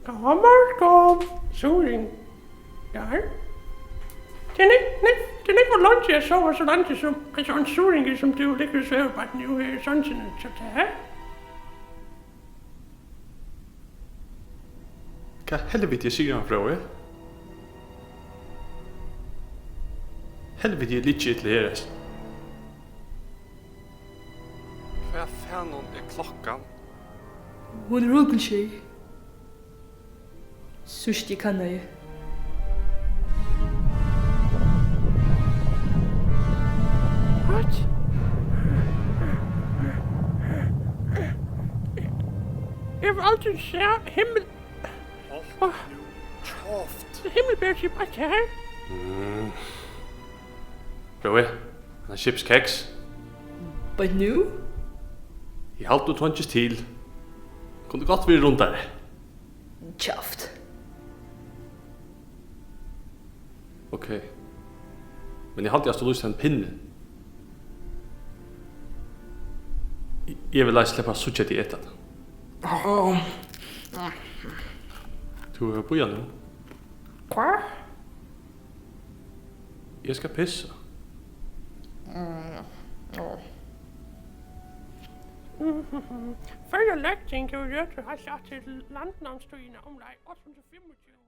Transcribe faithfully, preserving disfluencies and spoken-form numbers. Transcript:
Góðan morgun, Suðuroyingar. Tað er nógv, nógv, tað er nógv ov leingi at sova so leingi sum, altso, ein suðuroyingur sum tú liggur og svevur beint nú her í songini hjá tær. Hvat helviti sigur hann, Fróði? Helviti, eg liggi illa her, altso. Hvat fanin er klokkan? Hon er hálvgum sjey. Síðst eg kannaði. What? Eg havi aldrin sæð himmel. Halt nú kjaft. Himmelberg, eg bara her. Mm. Fróði, ein chips keks? Beint nú? Eg haldi, tú treingist til. Kundi gott verið rundari. Kjaft. Ok. Men eg haldi, at tú lýsti ein pinni. Eg, eg vil eisini sleppa at síggja teg eta tað. Tú hevur bíðað nú. Hvat? Eg skal pissa. Mm, ja. Føroya løgting hevur røtur heilt aftur til landnámstíðina, umleið átta hundrað og fimmogtjúgu.